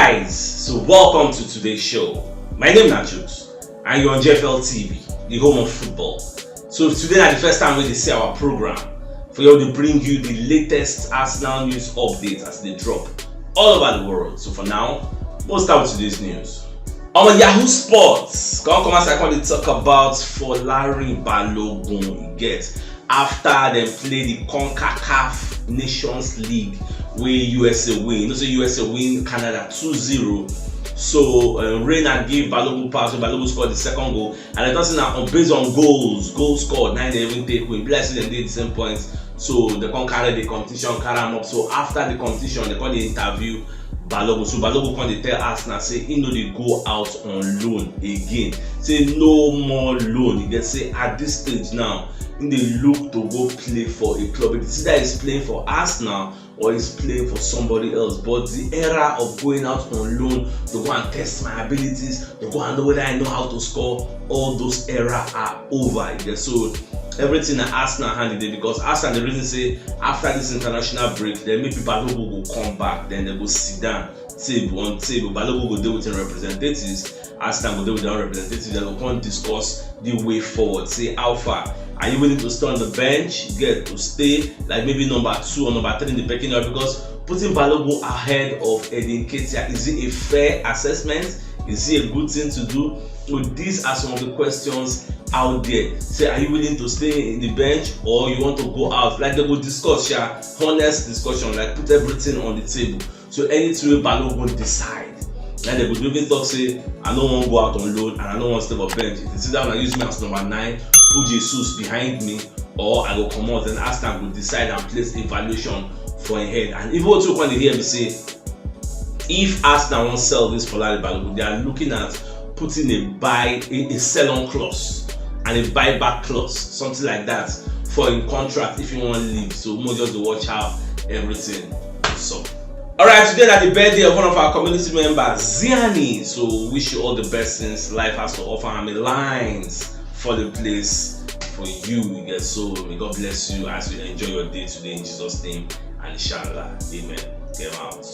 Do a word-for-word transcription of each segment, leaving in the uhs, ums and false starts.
Guys, so welcome to today's show. My name na Jukes, and you're on G F L T V, the home of football. So today na the first time we dey see our program. For you to bring you the latest Arsenal news updates as they drop all over the world. So for now, we'll start with today's news. On Yahoo Sports, come come as I come dey talk about Folari Balogun get after dem play the CONCACAF Nations League wey U S A win. You know say U S A win Canada two zero. So uh, Reina give Balogun pass, so Balogun scored the second goal. And I don say na on based on goals, goal scored, na im dem even take win. Be like say dem dey the same points. So dem come carry the competition, carry am up. So after the competition, dem come dey interview Balogun. So Balogun come dey tell Arsenal say he no dey go out on loan again. Say no more loan. He get say at this stage now, he dey look to go play for a club. It's either he's playing for Arsenal or he's playing for somebody else. But the era of going out on loan to go and test my abilities, to go and know whether I know how to score, all those era are over. You get so everything na Arsenal hand e dey, because Arsenal dey reason say after this international break, then maybe Balogun go come back, then they go sit down. Say if you want, say if Balogun go dey with him representatives, Arsenal go dey with their representatives, they go come discuss the way forward. Say how far are you willing to stay on the bench, get to stay like maybe number two or number three in the pecking order, because putting Balogun ahead of Eddie Nketiah, is it a fair assessment? Is it a good thing to do? So these are some of the questions out there. Say, are you willing to stay in the bench or you want to go out? Like they go discuss, sha, honest discussion, like put everything on the table. So anything wey Balogun decide, na dem go even talk say, I no wan go out on loan and I no wan stay for bench. It is either una use me as number nine, put Jesus behind me, or I go comot. Then Arsenal go decide and place evaluation for im head. And even wetin we come dey hear be say, if Arsenal wan sell this Folari Balogun, they are looking at putting a buy, a, a sell-on clause and a buyback clause, something like that, for im contract if he wan leave. So we just dey watch how everything sup. Alright, today na the birthday of one of our community members, Ziani. So wish you all the best things life has to offer, and may lines fall in place for you. You get so may God bless you as you enjoy your day today in Jesus' name, and inshallah, amen. Get out.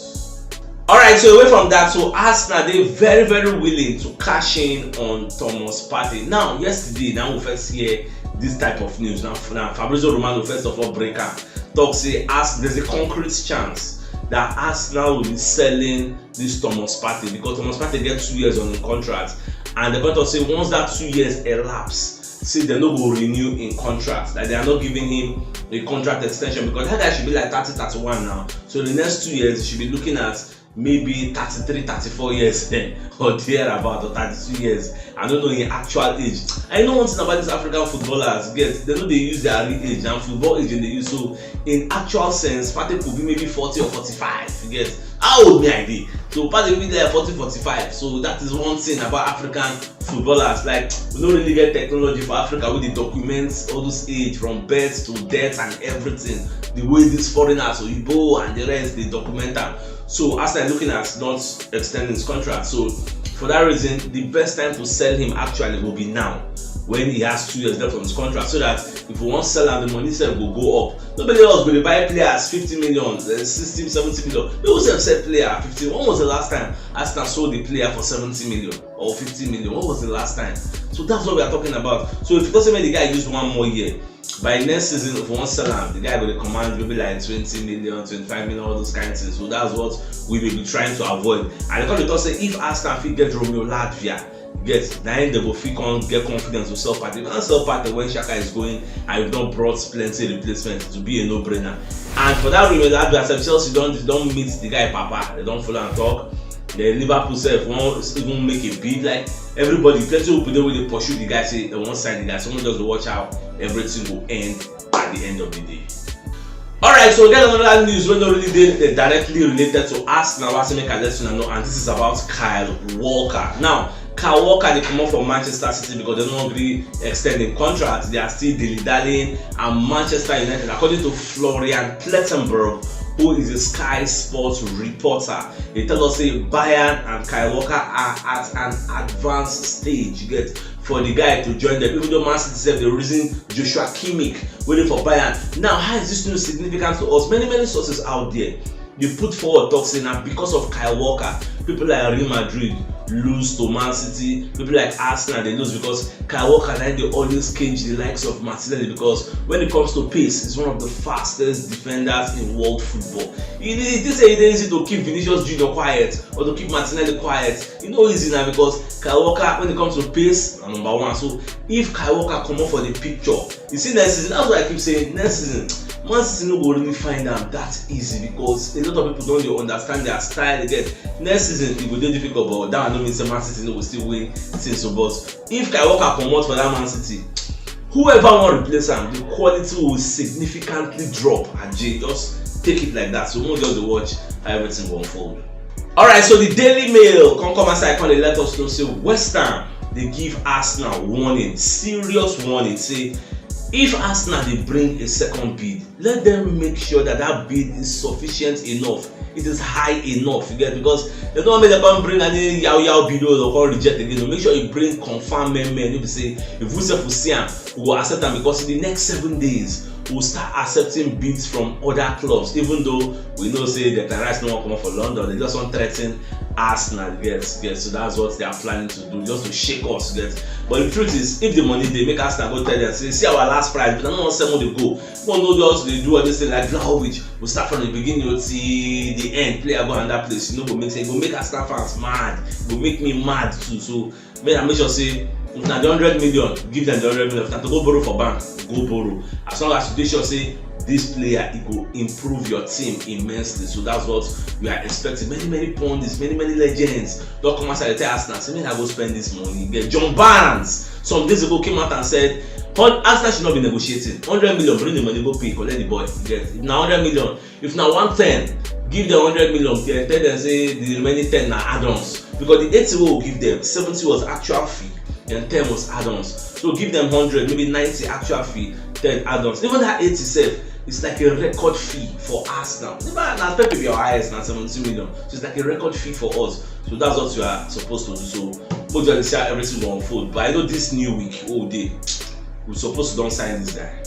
Alright, so away from that, so Arsenal dey very very willing to cash in on Thomas Partey. Now, yesterday, now we first hear this type of news. Now, now Fabrizio Romano first of all break am, talk say as there's a concrete chance that Arsenal will be selling this Thomas Partey, because Thomas Partey get two years on the contract, and the point of say once that two years elapse, say they no go renew in contract, like they are not giving him a contract extension, because that guy should be like thirty, thirty-one now. So the next two years, you should be looking at maybe thirty-three, thirty-four years or thereabout, or thirty-two years. I don't know in actual age. I know one thing about these African footballers, get they know they use their real age and football age, and they use so in actual sense, Partey could be maybe forty or forty-five. You get how old me I be? So Partey will be there forty, forty-five. So that is one thing about African footballers. Like, we don't really get technology for Africa with the documents, all those age from birth to death and everything. The way these foreigners, Oyibo and the rest, they document them. So as I'm looking at not extending his contract, so for that reason, the best time to sell him actually will be now, when he has two years left on his contract, so that if we want sell am, the money sef go go up. Nobody else go dey buy players fifty million, eh, sixty, seventy million. People sef sell player fifty. When was the last time Arsenal sold the player for seventy million or fifty million? When was the last time? So that's what we are talking about. So if you say make the guy use one more year, by next season, if we want sell am, the guy go dey command maybe like twenty million, twenty-five million, all those kind of things. So that's what we will be trying to avoid. And because they talk say if Arsenal fit get Romeo Lavia, get na im dem go fit come get confidence to sell Partey. If you no sell Partey when Xhaka is going and you've not brought plenty replacement, it will be a no-brainer. And for that Romeo Lavia sef, Chelsea don don meet the guy papa, they don follow am talk. Then Liverpool sef wan even make a bid. Like everybody, plenty people dey wey dey pursue the guy, say they wan sign the guy. So we just dey watch how everything go end at the end of the day. Alright, so we get another news wey no really dey, eh, directly related to Arsenal, wey I say make I let una know, and this is about Kyle Walker. Now, Kyle Walker dey comot for Manchester City because dem no gree extend im contract. They are still dilly-dallying, and Manchester United, according to Florian Plettenberg, who is a Sky Sports reporter, dey tell us say Bayern and Kyle Walker are at an advanced stage, you get, for the guy to join them. Even though Man City sef dey reason Joshua Kimmich wey dey for Bayern. Now, how is this news significant to us? Many, many sources out there dey put forward talk say na because of Kyle Walker People like Real Madrid lose to Man City. People like Arsenal, they lose because Kyle Walker na dey always cage the likes of Martinelli, because when it comes to pace, he's one of the fastest defenders in world football. It is this easy to keep Vinicius Junior quiet or to keep Martinelli quiet. You know, easy now because Kyle Walker, when it comes to pace, na number one. So if Kyle Walker come up for the picture, you see next season, that's why I keep saying next season, Man City no go really find am that easy because a lot of people don't dey understand their style again. Next season, it go dey difficult, but that one no mean say Man City no go still win things. So, but if Kyle Walker comot for that Man City, whoever wan replace am, the quality will significantly drop. Ajay, just take it like that. So, we'll just dey watch how everything go unfold. Alright, so the Daily Mail come come outside, come dey let us know say West Ham dey give Arsenal warning, serious warning, say if Arsenal dey bring a second bid, let them make sure that that bid is sufficient enough, it is high enough, you get, because dem no wan make dem come bring any yao yao bid wey dem come reject again. So make sure you bring confam men men, no be say if we sef we see am, we go accept am, because in the next seven days we will start accepting bids from other clubs, even though we know say Declan Rice no wan comot for London, dem just wan threaten Arsenal, you get, you get. So that's what they are planning to do, just to shake us, you get. But the truth is, if the money dey, make Arsenal go tell them say, see our last price, but I no wan sell, no dey go. But no, just dey do all this thing like Vlahovic. We start from the beginning, you see the end, player go another place. You know, go make sense. Go make Arsenal fans mad. Go make me mad too. So make I make sure say if na the hundred million, give them the hundred million. If na to go borrow for bank, go borrow. As long as you dey sure say this player, e go improve your team immensely. So that's what we are expecting. Many many pundits, many many legends don come outside dey tell Arsenal say make I go spend this money. Get John Barnes some days ago came out and said, "Hun- Arsenal should not be negotiating. Hundred million, bring the money, go pay, collect the boy." Get, if na hundred million, if na one ten, give them hundred million, then tell them say the remaining ten na add-ons. Because the eighty wey we give them, seventy was actual fee, then ten was add-ons. So give them hundred, maybe ninety actual fee, ten add-ons. Even that eighty sef, it's like a record fee for Arsenal. Remember, na Pepe be our highest, na seventy million. So it's like a record fee for us. So that's what you are supposed to do. So, make we just see how everything go unfold. But I know this new week, oh, day, we supposed to don sign this guy.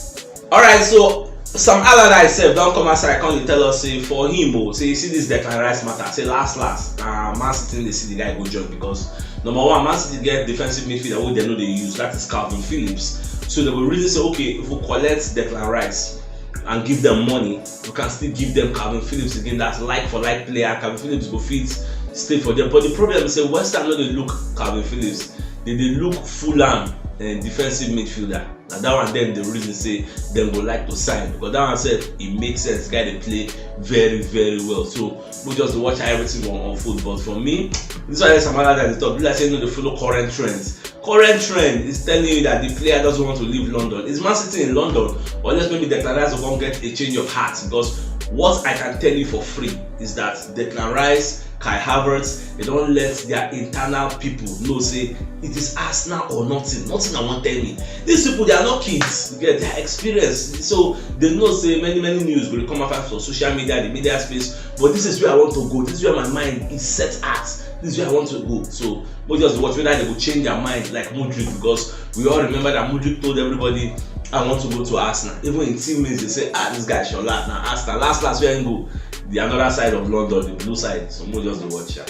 Alright, so Sam Allardyce sef don come outside, come dey tell us say for him, oh, say you see this Declan Rice matter, say last last, uh, Man City dey see the guy go join because number one, Man City get defensive midfielder wey dem no dey use, that is Kalvin Phillips. So they go really say, okay, if we collect Declan Rice and give them money, we can still give them Kalvin Phillips again. That's like for like player. Kalvin Phillips go fit stay for them. But the problem is say West Ham no dey look Kalvin Phillips. They dey look Fulham and defensive midfielder. Na that one dem dey reason say dem go like to sign, because that one sef, e make sense. Guy dey play very very well. So we just dey watch how everything go unfold. But for me, this one, Sam Allardyce dey talk, be like say no dey follow current trends. Current trend is telling you that the player doesn't want to leave London. Is Man City in London, or just maybe Declan Rice go come get a change of heart? Because what I can tell you for free is that Declan Rice, Kai Havertz, they don let their internal people know say it is Arsenal or nothing. Nothing I wan tell me. These people, they are not kids. You get, they are experienced, so they know say many many news go dey come out for social media, the media space. But this is where I want to go. This is where my mind is set at. This is where I want to go. So we just watch whether they go change their mind like Mudryk, because we all remember that Mudryk told everybody, "I want to go to Arsenal." Even in teammates, they say, "Ah, this guy Shola, na Arsenal." Last last where he go, the another side of London, the blue side. So we just dey watch am.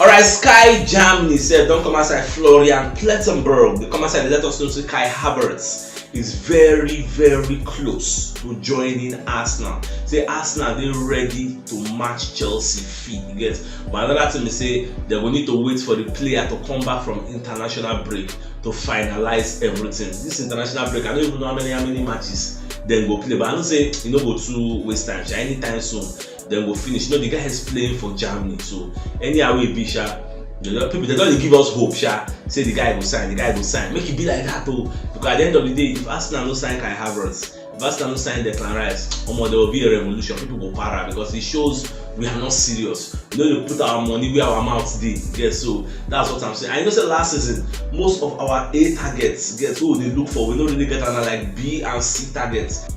Alright, Sky Germany sef don come outside. Florian Plettenberg dey come outside dey let us know say Kai Havertz is very very close to joining Arsenal. Say Arsenal dey ready to match Chelsea fee, you get. But another thing be say they go need to wait for the player to come back from international break to finalize everything. This international break, I don't even know how many how many matches dem go play, but I know say e no go too waste time sha. Anytime soon, dem go finish. You know, the guy is playing for Germany, so anyhow wey e be sha, the lot people, they don dey give us hope sha, say the guy go sign, the guy go sign. Make e be like that o, because at the end of the day, if Arsenal no sign Kai Havertz, if Arsenal no sign Declan Rice, omo, there will be a revolution. People go para because it shows we are not serious. We no dey put our money where our mouth dey. Get, so that's what I'm saying. I know say last season, most of our A targets, get, who we dey look for, we no really get am, na like B and C targets.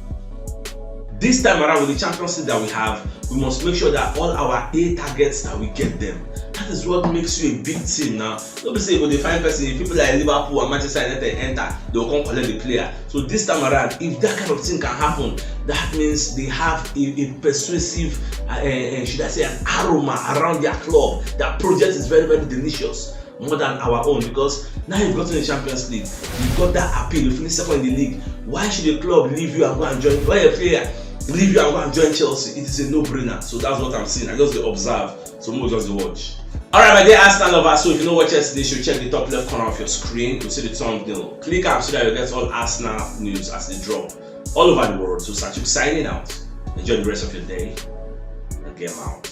This time around, with the Champions League that we have, we must make sure that all our A targets, that we get them. That is what makes you a big team now. No be say you go dey find person, people like Liverpool and Manchester United enter, they go come collect the player. So this time around, if that kind of thing can happen, that means they have a, a persuasive, uh, uh, uh, should I say, an aroma around their club. Their project is very, very delicious, more than our own, because now you've gotten the Champions League, you've got that appeal, you finish second in the league. Why should a club leave you and go and join? Why a player leave you and go and join Chelsea? It is a no-brainer. So that's what I'm seeing. I just dey observe. So we just dey watch. All right, my dear Arsenal lovers. So if you no watch yesterday show, check the top left corner of your screen. You see the thumbnail. Click am so that you get all Arsenal news as they drop all over the world. So Sachuk signing out. Enjoy the rest of your day. And game out.